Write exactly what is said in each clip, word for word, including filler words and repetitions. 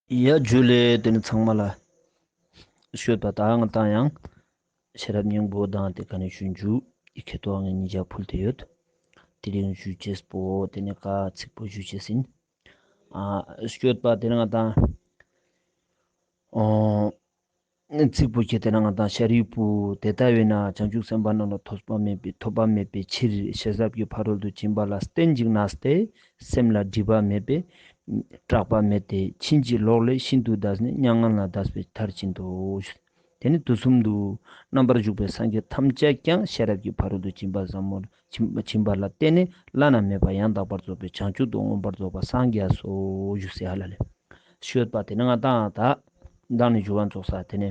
ཡ་ཇུ་ལེ། དེ་ནི་ཚང་མ་ལ་ཤོད་པ་དང་ང་དང་ཡང་ཤེས་རབ་སྙིང་པོ་དང་དེ་ག་ནས་ཞུ་རྒྱུ་ཡི་ཁེ་ཏོ་ངས་ཉིན་ཞག་ཕུལ་དེ་ཡོད། དེ་རིང་ཞུ་ཅེས་པོ་དེ་ནི་ཀ་ཚིག་པོ་ཞུ་ཅེས་ཡིན། ཨ་ཤོད་པ་དེ་ནི་ང་དང་ཨོ། ཚིག་པོ་ཁྱེད་དེ་ན་ང་དང་ཤཱ་རིའི་བུ་དེ་ལྟ་བས་ན་བྱང་ཆུབ་སེམས་དཔའ་རྣམས་ལ་ཐོབ་པ་མེད་པའི་ཐོབ་པ་མེད་པའི་ཕྱིར་ཤེས་རབ་ཀྱི་ཕ་རོལ་ཏུ་ཕྱིན་པ་ལ་བརྟེན་ཅིང་གནས་ཏེ་སེམས་ལ་སྒྲིབ་པ་མེད་པས་སྐྲག་པ་མེད་དེ་ཕྱིན་ཅི་ལོག་ལས་ཤིན་ཏུ་འདས་ནས་མྱ་ངན་ལས་འདས་པའི་མཐར་ཕྱིན་ཏོ། དེ་ནི་དུས་གསུམ་དུ་རྣམ་པར་འཇུག་པའི་སངས་རྒྱས་ཐམས་ཅད་ཀྱང་ཤེས་རབ་ཀྱི་ཕ་རོལ་ཏུ་ཕྱིན་པ་ཟབ་མོར་ཕྱིན་ཕྱིན་པ་ལ་བརྟེན་ནས་བླ་ན་མེད་པ་ཡང་དག་པར་རྫོགས་པའི་བྱང་ཆུབ་ཏུ་མངོན་པར་རྫོགས་པ་སངས་རྒྱས་སོ་ཞུ་ཟེར་ཧ་ལ་ལས། ཤོད་པ་དེ་ནི་ང་དང་ད་མདང་ནས་ཞུ་བ་རྫོགས་ས་དེ་ནི་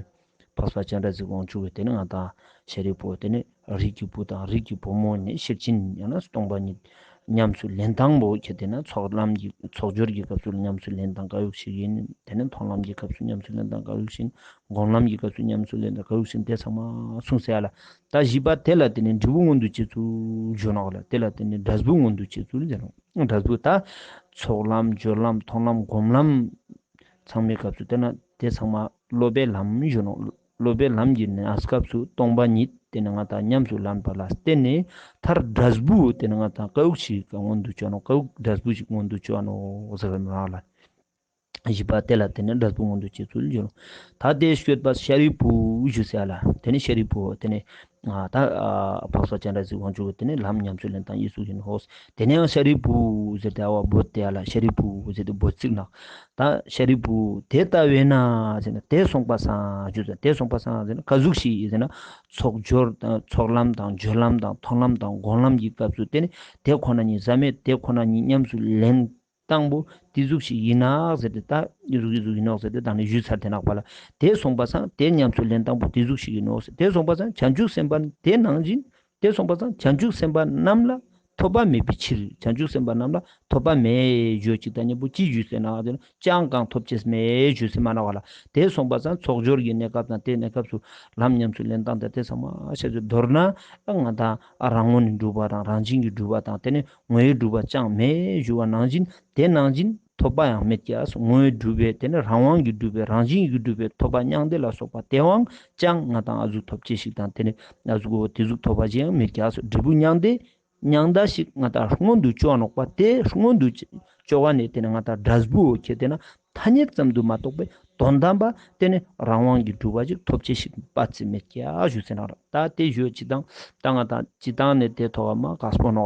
འཕགས་པ་སྤྱན་རས་གཟིགས་དབང་ཕྱུག་གིས་དེ་ནི་ང་དང་ཤཱ་རིའི་བུ་དེ་ནི་རིགས་ཀྱི་བུ་དང་རིགས་ཀྱི་བུ་མོ་ནི་ཤེར་ཕྱིན་ཡང་ན་སྟོང་པ་ཉིད་ཉམས་སུ་ལེན་སྟངས་པོ་ཁྱེད་དེ་ན་ཚོགས་ལམ་གྱི་ཚོགས་སྦྱོར་གྱི་སྐབས་སུ་ཉམས་སུ་ལེན་སྟངས་ག་ཡོག་ཞིག་ཡིན། དེ་ནི་མཐོང་ལམ་གྱི་སྐབས་སུ་ཉམས་སུ་ལེན་སྟངས་ག་ཡོག་ཞིག་ཡིན། སྒོམ་ལམ་གྱི་སྐབས་སུ་ཉམས་སུ་ལེན་སྟངས་ག་ཡོག་ཞིག་ཡིན། དེ་ཚང་མ་གསུངས་ཟེར་ཡ་ལ། ད་བཞི་པ་དེ་ལ་དེ་ནི་འབྲས་བུ་མངོན་དུ་བྱེད་ཚུལ་ཞུ་ནོག་ལ། དེ་ལ་དེ་ནི་འབྲས་བུ་མངོན་དུ་བྱེད་ཚུལ་ཟེར་ནོག་འབྲས་བུ་ད་ཚོགས་ལམ་སྦྱོར་ལམ་མཐོང་ལམ་སྒོམ་ལམ་ཚང་མའི་སྐབས་སུ་དེ་ན་དེ་ཚང་མ་སློབ་པའི་ལམ་ཞུ་ནོག་སློབ་པའི་ལམ་གྱི་གནས་སྐབས་སུ་སྟོང་པ་ཉིད་དེ་ནི་ང་དང་ཉམས་སུ་ལེན་པ་ལ་བརྟེན་ནས་མཐར་འབྲས་བུ་དེ་ནི་ང་དང་ཀ་ཡུག་ཞིག་མངོན་དུ་བྱུང་ནོག་ཀ་ཡུག་འབྲས་བུ་ཞིག་མངོན་དུ་བྱུང་ནོག་ཟེར་བའི་མི་རང་ལ། བཞི་པ་དེ་ལ་དེ་ནི་འབྲས་བུ་མངོན་དུ་བྱེད་ཚུལ་ཡོད། ད་དེ་ཤོད་པ་ཤཱ་རིའི་བུ་ཞུ་ཟེར་ལ། དེ་ནི་ཤཱ་རིའི་བུ་དེ་ནི་ཨ་ད་ཨ་འཕགས་པ་སྤྱན་རས་གཟིགས་དབང་ཕྱུག་གིས་དེ་ནི་ལམ་ཉམས་སུ་ལེན་སྟངས་ཡི་གཟུགས་ཡིན་ནོ། དེ་ནི་ཡང་ཤཱ་རིའི་བུ་ཟེར་ཏེ་ཨ་བ་བོད་དེ་ཡ་ལ་ཤཱ་རིའི་བུ་ཟེར་ཏེ་བོད་ཚིག་ནག་ད་ཤཱ་རིའི་བུ་དེ་ལྟ་བས་ན་ཟེར་ན་དེ་སོང་པ་སང་ཞུ་ཟེར། དེ་སོང་པ་སང་ཟེར་ན་ཀ་ཟུག་ཤིག་ཟེར་ན་ཚོགས་སྦྱོར་དང་ཚོགས་ལམ་དང་སྦྱོར་ལམ་དང་མཐོང་ལམ་དང་སྒོམ་ལམ་གྱི་སྐབས་སུ་དེ་ནི་དེ་ཁོ་ན་ཉིད་ཟ་མེད་དེ་ཁོ་ན་ཉིད་ཉམས་སུ་ལེན་སྟངས་པོ་དེ་ཟུག་ཞིག་ཡིན་ནག་ཟེར་ཏེ་ད་ཡི་ཟུག་ཡི་ཟུག་ཡིན་ནོག་ཟེར་ཏེ་ད་ནི་ཞུས་ཚར་དེ་ནག་པ་ལ། དེ་སོང་པ་སང་དེ་ཉམས་སུ་ལེན་སྟངས་པོ་དེ་ཟུག་ཞིག་ཡིན་ནོག་ཟེར། དེ་སོང་པ་སང་བྱང་ཆུབ་སེམས་དཔའ་དེ་ནང་བཞིན་དེ་སོང་པ་སང་བྱང་ཆུབ་སེམས་དཔའ་རྣམས་ལ་ཐོབ་པ་མེད་པའི་ཕྱིར། བྱང་ཆུབ་སེམས་དཔའ་རྣམས་ལ་ཐོབ་པ་མེད་ཞུ་ཅིག་ད་ཉེ་པོ་ཅི་ཞུས་ཟེར་ན་དེ་ན་ཅང་གང་ཐོབ་ཅེས་མེད་ཞུས་ཟེར་མ་ནག་པ་ལ། དེ་སོང་པ་སང་ཚོགས་སྦྱོར་གྱི་གནས་སྐབས་དང་དེ་གནས་སྐབས་སུ་ལམ་ཉམས་སུ་ལེན་སྟངས་དང་དེ་ཚང་མ་ཤེས་ཚུལ་མདོར་ན་ང་དང་རང་ངོས་ནས་སྒྲུབ་པ་དང་རང་བཞིན་གྱིས་སྒྲུབ་པ་དང་དེ་ནི་ངོ་བོས་གྲུབ་པ་ཅང་མེད་ཞུ་བ་ནང་བཞིན་དེ་ནང་བཞིན་ཐོབ་པ་ཡང་མེད་ཀྱག་ངོ་བོས་གྲུབ་པའི་དེ་ནི་རང་དབང་གིས་གྲུབ་པའི་རང་བཞིན་གྱིས་གྲུབ་པའི་ཐོབ་པ་མྱང་འདས་ལ་སོགས་པ་དེའང་ཅང་ང་དང་ཨ་ཟུག་ཐོབ་ཅེས་ཤིག་དང་དེ་ནི་ཨ་ཟུག་གོ་དེ་ཟུག་ཐོབ་པ་ཅི་ཡང་མེད་ཀྱག་འབྲས་བུ་མྱང་འདས་མྱང་འདས་ཤིག་ང་དང་མངོན་དུ་བྱུང་ནོག་པ་དེ་མངོན་དུ་བྱུང་བ་ནས་དེ་ནི་ང་དང་འབྲས་བུ་ཁྱེད་དེ་ན་ཐ་སྙད་ཙམ་དུ་མ་གཏོགས་པའི་དོན་དམ་པ་དེ་ནི་རང་དབང་གིས་གྲུབ་པ་ཅིག་ཐོབ་ཅེས་ཤིག་པ་ཙི་མེད་ཀྱག་ཞུ་ཟེར་ན་ར། ད་དེ་ཞུ་ཅི་དང་ད་ང་དང་ཅི་དང་ནས་དེ་ཐོག་མ་དཀགས་པོ་ནོ།